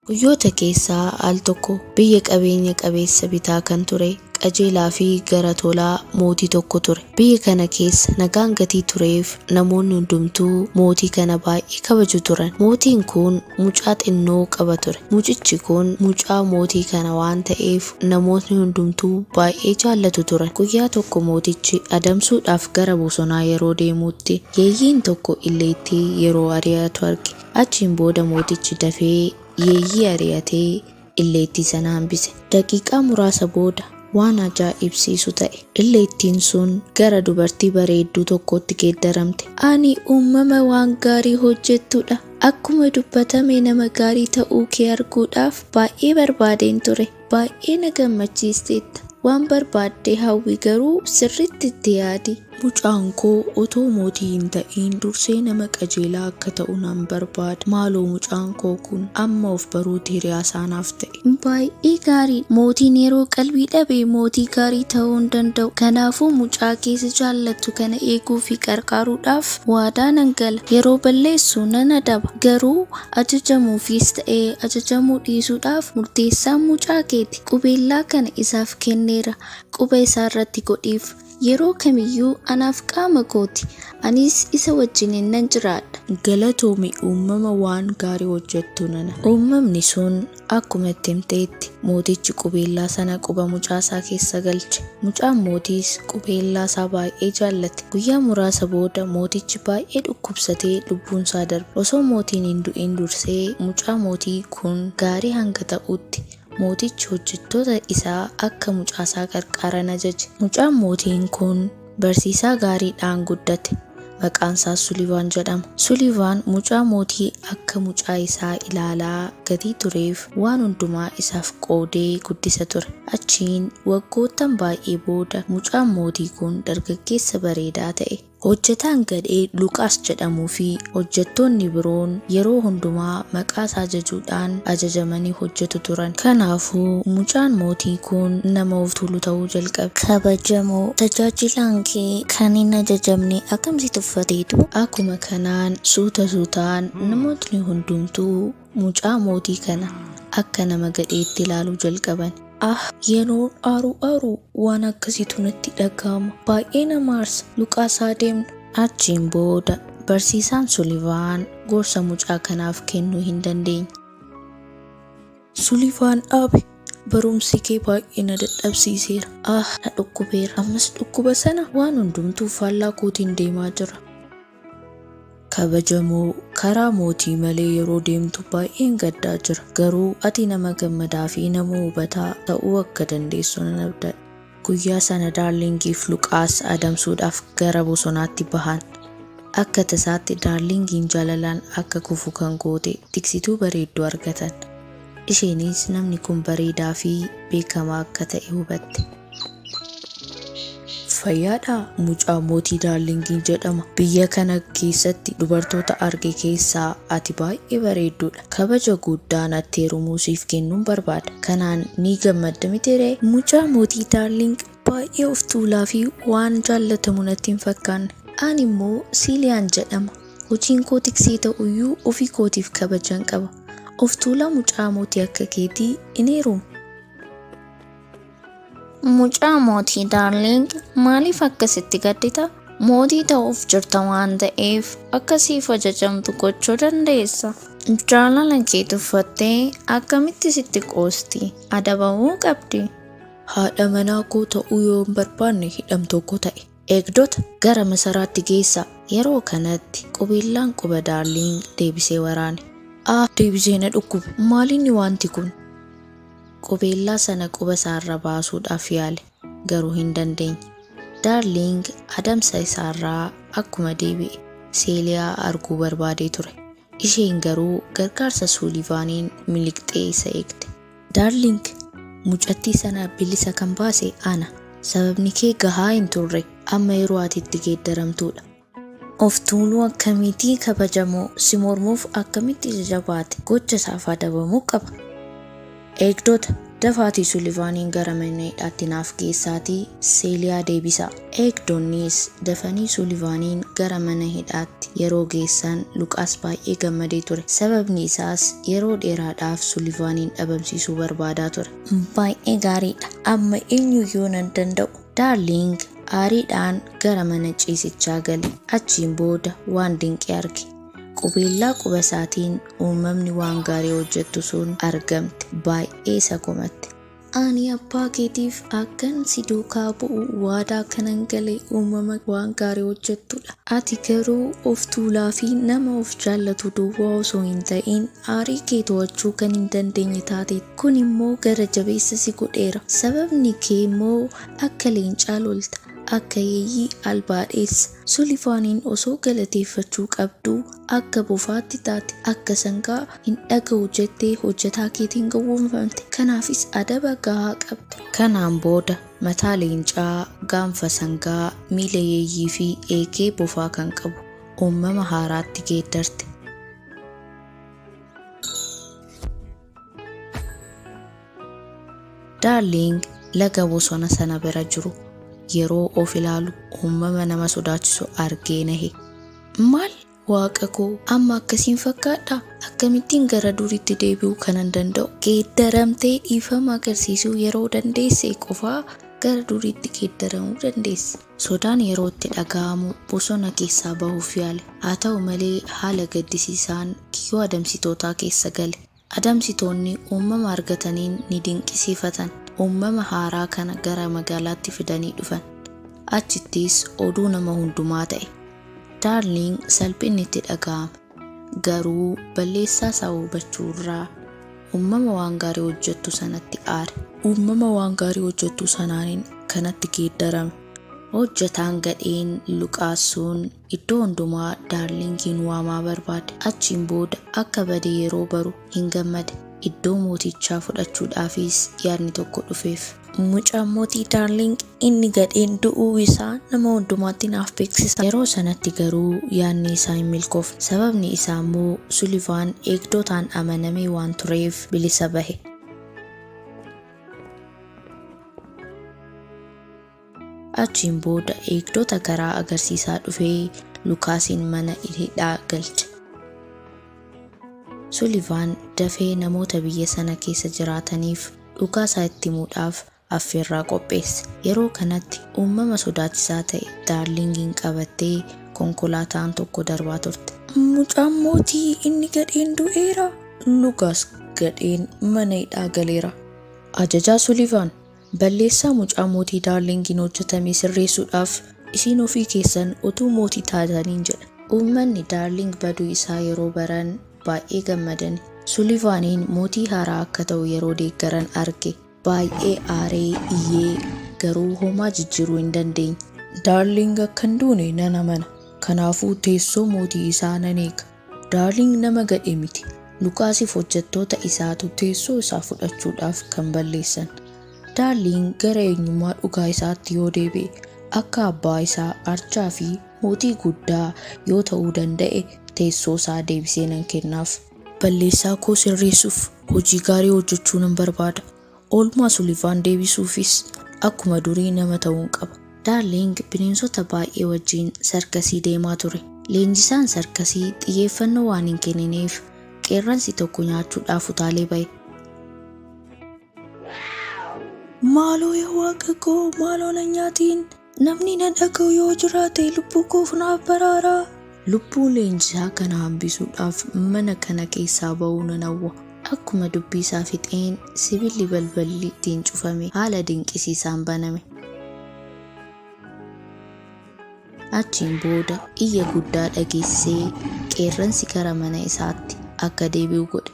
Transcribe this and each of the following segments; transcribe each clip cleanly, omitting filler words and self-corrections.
Guyyoota keessaa al tokko biyya qabeenya qabeessa bitaa kan ture qajeelaa fi gara tolaa mootii tokko ture. Biyya kana keessa nagaan gatii tureef namoonni hundumtuu mootii kana baay'ee kabaju turan. Mootiin kun mucaa xinnoo qaba ture. Mucichi kun mucaa mootii kana waan ta'eef namootni hundumtuu baay'ee jaallatu turan. Guyyaa tokko mootichi adamsuudhaaf gara bosonaa yeroo deemutti yeeyyiin tokko illeettii yeroo ari'atu arge. Achiin booda mootichi dafee yeeyyii ari'atee illeettii sana hambise. Daqiiqaa muraasa booda waan ajaa'ibsiisu ta'e. Illeettiin sun gara dubartii bareedduu tokkootti geeddaramte. Ani uumama waan gaarii hojjettudha. Akkuma dubbatame nama gaarii ta'uu kee arguudhaaf baay'ee barbaadeen ture. Baay'ee na gammachiisteetta. Waan barbaadde hawwi, garuu sirriitti itti yaadi. Mucaan koo otoo mootii hin ta'iin dursee nama qajeelaa akka ta'u nan barbaada. Maaloo mucaan koo kun amma of baruuti hiriyaa isaa naaf ta'e. Baay'ee gaarii. Mootiin yeroo qalbii dhabe mootii gaarii ta'uu hin danda'u. Kanaafuu mucaa kee si jaallattu kana eeguu fi qarqaaruudhaaf waadaa nan gala. Yeroo balleessu nan adaba. Garuu ajajamuufis ta'ee ajajamuu dhiisuudhaaf murteessaan mucaa keeti. Qubeellaa kana isaaf kenneera. Quba isaa irratti godhiif. Yeroo kamiyyuu anaaf qaama kooti. Anis isa wajjiniin nan jiraadha. Galatoomi uumama waan gaarii hojjettu nana. Uumamni sun akkuma itti himteetti mootichi qubeellaa sana quba mucaa isaa keessa galche. Mucaan mootiis qubeellaa isaa baay'ee jaallate. Guyyaa muraasa booda mootichi baay'ee dhukkubsatee lubbuun isaa darbe. Osoo mootiin hin du'in dursee mucaa mootii kun gaarii hanga ta'utti mootichi hojjettoota isaa akka mucaasaa qarqaaran ajaje. Mucaan mootiin kun barsiisaa gaariidhaan guddate. Maqaan isaas Sulivaan jedhama. Sulivaan mucaa mootii akka mucaa isaa ilaalaa gatii tureef waan hundumaa isaaf qoodee guddisa ture. Achiin waggoottan baay'ee booda mucaan mootii kun dargaggeessa bareedaa ta'e. Hojjetaan gadhee Luqaas jedhamuu fi hojjettoonni biroon yeroo hundumaa maqaa isaa jajuudhaan ajajamanii hojjetu turan. Kanaafuu mucaan mootii kun nama of tuulu ta'uu jalqabe. Kabajamoo, tajaajilaan kee kan hin ajajamne akkam si tuffateetu? Akkuma kanaan suuta suutaan namootni hundumtuu mucaa mootii kana akka nama gadheetti ilaaluu jalqaban. Ah, yeroon aaru aaru waan akkasiitu natti dhaga'ama. Baay'ee nama aarsa. Luqaas haa deemnu. Achiin booda barsiisaan Sulivaan gorsa mucaa kanaaf kennuu hin dandeenye. Sulivaan dhaabe. Barumsi kee baay'ee na dadhabsiiseera. Ah, na dhukkubeera. Ammas dhukkuba sana waan hundumtuu faallaa kootiin deemaa jira. Kabajamoo, karaa mootii malee yeroo deemtu baay'een gaddaa jira. Garuu ati nama gammadaa fi nama hubataa ta'uu akka dandeessu nan abdadha. Guyyaa sana Daarlingiif Luqaas adamsuudhaaf gara bosonaatti bahan. Akka tasaatti Daarlingiin jaalalaan akka kufu kan goote tiksituu bareedduu argatan. Isheenis namni kun bareedaa fi beekamaa akka ta'e hubatte. Fayyaadhaa? Mucaa mootii Daarlingiin jedhama. Biyya kana keessatti dubartoota arge keessaa ati baay'ee bareedduudha. Kabaja guddaa natti heerumuu siif kennuun barbaada. Kanaan ni gammadda mitiree? Mucaa mootii Daarling baay'ee of tuulaa fi waan jaallatamu natti hin fakkaanne. Ani immoo Siiliyaan jedhama. Hojiin koo tiksee ta'uyyuu ofii kootiif kabajan qaba. Of tuulaa mucaa mootii akka keetii hin heerumu. Mucaa mootii Daarling, maaliif akkasitti gaddita? Mootii ta'uuf jirta waan ta'eef akka siif ajajamtu gochuu dandeessa. Jaalala kee tuffattee akkamitti sitti qoosti? Adabamuu qabdi. Haadha manaa koo ta'uu yoo hin barbaanne hidhamtuu koo ta'e. Eegdota, gara masaraatti geessaa. Yeroo kanatti qubeellaan quba Daarling deebisee waraane. Ah, deebisee na dhukkube. Maalinni wanti kun? Qubeellaa sana quba isaarra baasuudhaaf yaale, garuu hin dandeenye. Daarling adamsa isaarraa akkuma deebi'e Seeliyaa arguu barbaadee ture. Isheen garuu gargaarsa Suulivaaniin miliqxee isa eegde. Daarling, mucattii sana bilisa kan baase ana. Sababni kee gahaa hin turre. Amma yeroo ati itti geeddaramtuudha. Of tuuluu akkamiitii kabajamoo, si mormuuf akkamitti ija jabaate? Gocha isaaf adabamuu qaba. Eegdota, Dafaatii Sulivaaniin gara mana hidhaatti naaf geessaatii Seeliyaa deebisaa. Eegdonnis dafanii Sulivaaniin gara mana hidhaatti yeroo geessan Luqaas baay'ee gammadee ture. Sababni isaas yeroo dheeraadhaaf Sulivaaniin dhabamsiisuu barbaadaa ture. Baay'ee gaariidha. Amma eenyuyyuu nan danda'u. Daarling aariidhaan gara mana ciisichaa gale. Achiin booda waan dinqii arge. Qubeellaa quba isaatiin uumamni waan gaarii hojjettu sun argamte. Baay'ee isa komatte. Ani abbaa keetiif akkan si duukaa bu'u waadaa kanan gale uumama waan gaarii hojjettudha. Ati garuu of tuulaa fi nama of jaallatu duwwaa osoo hin ta'in aarii kee to'achuu kan hin dandeenye taate. Kun immoo gara jabeessa si godheera. Sababni kee immoo akka leencaa lolta. Akka yeeyyii albaadheessa. Sulivaaniin osoo galateeffachuu qabduu akka bofaatti taate akka sangaa hin dhaga'u jettee hojjetaa keetiin gowwoomfamte. Kanaafis adaba gahaa qabda. Kanaan booda mataa leencaa, gaanfa sangaa, miila yeeyyii fi eegee bofaa kan qabu uumama haaraatti geeddarte. Daarling laga bosona sana bira jiru yeroo of ilaalu uumama nama sodaachisu argee nahe. Maal? Waaqa koo amma akkasiin fakkaadhaa? Akkamittiin gara duriitti deebi'uu kanan danda'u? Geeddaramtee dhiifama agarsiisuu yeroo dandeesse qofaa gara duriitti geeddaramuu dandeessa. Sodaan yeroo itti dhaga'amu bosona keessaa bahuuf yaale. Haa ta'u malee haala gaddisiisaan kiyyoo adamsitootaa keessa gale. Adamsitoonni uumama argataniin ni dinqisiifatan. Uumama haaraa kana gara magaalaatti fidanii dhufan. Achittis oduu nama hundumaa ta'e. Daarling salphinni itti dhaga'ame. Garuu balleessaa isaa hubachuu irraa uumama waan gaarii hojjettu sanatti aare. Uumama waan gaarii hojjettu sanaaniin kanatti geeddarame. Hojjetaan gadheen Luqaas sun iddoo hundumaa Daarlingiin waamaa barbaade. Achiin booda akka bade yeroo baru hin gammade. Iddoo mootichaa fudhachuudhaafis yaadni tokko dhufeef. Mucaan mootii Daarling inni gadheen du'uu isaa nama hundumaatti naaf beeksisa. Yeroo sanatti garuu yaadni isaa hin milkoofne. Sababni isaa immoo Sulivaan eegdotaan amanamee waan tureef bilisa bahe. Achiin booda eegdota karaa agarsiisaa dhufee Lukaasiin mana hidhaa galche. Sulivaan dafee namoota biyya sana keessa jiraataniif dhugaa isaa itti himuudhaaf affeerraa qopheesse. Yeroo kanatti uumama sodaachisaa ta'e Daarlingiin qabattee konkolaataan tokko darbaa turte. Mucaan mootii inni gadheen du'eera. Lukaas gadheen mana hidhaa galeera. Ajajaa Sulivaan balleessaa mucaa mootii Daarlingiin hojjetame sirreessuudhaaf isin ofii keessan utuu mootii taataniin jedha. Uummanni Daarling baduu isaa yeroo baran baay'ee gammadan. Sulivaaniin mootii haaraa akka ta'u yeroo deeggaran arge. Baay'ee aaree iyyee garuu homaa jijjiiruu hin dandeenye. Daarling akka hin duune nan amana. Kanaafuu teessoo mootii isaa nan eega. Daarling nama gadhe miti. Lukaasiif hojjettoota isaatu teessoo isaa fudhachuudhaaf kan balleessan. Daarling gara eenyummaa dhugaa isaatti yoo deebi'e akka abbaa isaa arjaa fi mootii guddaa yoo ta'uu danda'e teessoo isaa deebisee nan kennaaf. Balleessaa koo sirreessuuf hojii gaarii hojjechuu nan barbaada. Oolmaa Sulivaan deebisuufis akkuma durii nama ta'uun qaba. Daarling bineensota baay'ee wajjin sarkasii deemaa ture. Leenjisaan sarkasii xiyyeeffannoo waan hin kennineef qeerransi tokko nyaachuudhaaf utaalee ba'e. Maaloo yaa waaqa koo maaloo na nyaatiin. Namni na dhaga'u yoo jiraate lubbuu koof naaf baraaraa. Lubbuu leenjisaa kana hambisuudhaaf mana kana keessaa ba'uu nan hawwa. Akkuma dubbii isaa fixeen sibiilli balballi ittiin cufame haala dinqisiisaan baname. Achiin booda iyya guddaa dhageessisee qeerransi gara mana isaatti akka deebi'u godhe.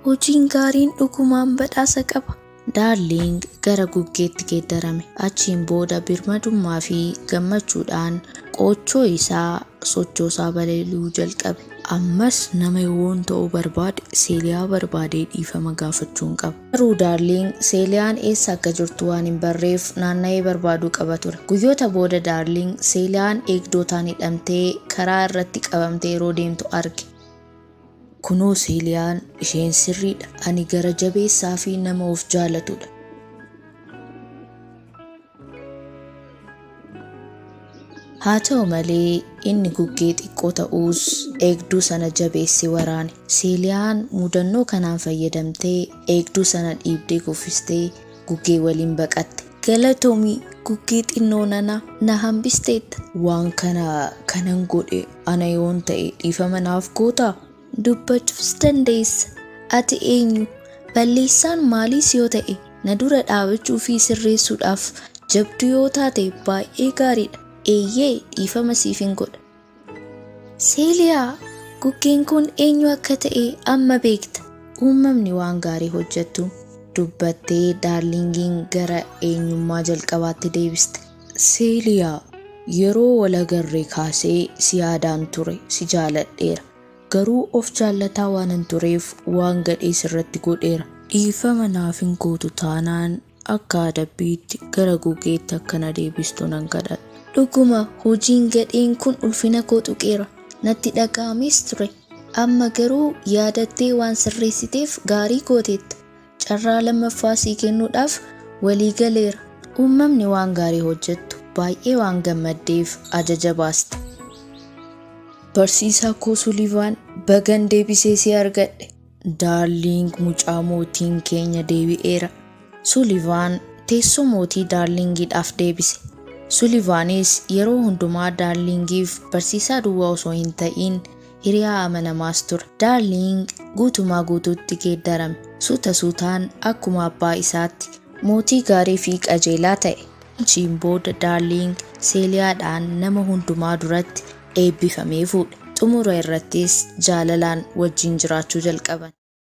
Hojiin gaariin dhugumaan badhaasa qaba. Daarling gara guggeetti geeddarame. Achiin booda birmadummaa fi gammachuudhaan qoochoo isaa sochoosaa balali'uu jalqabe. Ammas nama yoon ta'uu barbaade Seeliyaa barbaadee dhiifama gaafachuun qaba. Garuu Daarling Seeliyaan eessa akka jirtu waan hin barreef naanna'ee barbaaduu qaba ture. Guyyoota booda Daarling Seeliyaan eegdotaan hidhamtee karaa irratti qabamtee yeroo deemtu arge. Kunoo Seeliyaan isheen sirriidha. Ani gara jabeessaa fi nama of jaalatudha. Haa ta'u malee inni guggee xiqqoo ta'us eegduu sana jabeessee waraane. Seeliyaan mudannoo kanaan fayyadamtee eegduu sana dhiibdee kuffistee guggee waliin baqatte. Galatoomi guggee xinnoo nana, na hambisteetta. Waan kana kanan godhe ana yoon ta'e dhiifama naaf gootaa? Dubbachuus dandeessa. Ati eenyu? Balleessaan maaliis yoo ta'e na dura dhaabachuu fi sirreessuudhaaf jabduu yoo taate baay'ee gaariidha. Eeyyee, dhiifama siifin godha. Seeliyaa, guggeen kun eenyu akka ta'e amma beekta. Uumamni waan gaarii hojjettu dubbattee Daarlingiin gara eenyummaa jalqabaatti deebiste. Seeliyaa, yeroo wal agarre kaasee si yaadaan ture, si jaaladheera. Garuu of jaallataa waanan tureef waan gadhee sirratti godheera. Dhiifama naaf hin gootu taanaan akka adabbiitti gara guggeetti akka na deebistu nan kadhadha. Dhuguma hojiin gadheen kun ulfina koo tuqeera. Natti dhaga'amees ture. Amma garuu yaadattee waan sirreessiteef gaarii gooteetta. Carraa lammaffaa sii kennuudhaaf walii galeera. Uumamni waan gaarii hojjettu baay'ee waan gammaddeef ajaja baaste. Barsiisaa koo Sulivaan, bagan deebisee si argadhe. Daarling mucaa mootiin keenya deebi'eera. Sulivaan teessoo mootii Daarlingiidhaaf deebise. Sulivaanis yeroo hundumaa Daarlingiif barsiisaa duwwaa osoo hin ta'in hiriyaa amanamaas ture. Daarling guutumaa guutuutti geeddarame. Suuta suutaan akkuma abbaa isaatti mootii gaarii fi qajeelaa ta'e. Achiin booda Daarling Seeliyaadhaan nama hundumaa duratti eebbifamee fuudhe. Xumura irrattis jaalalaan wajjin jiraachuu jalqaban.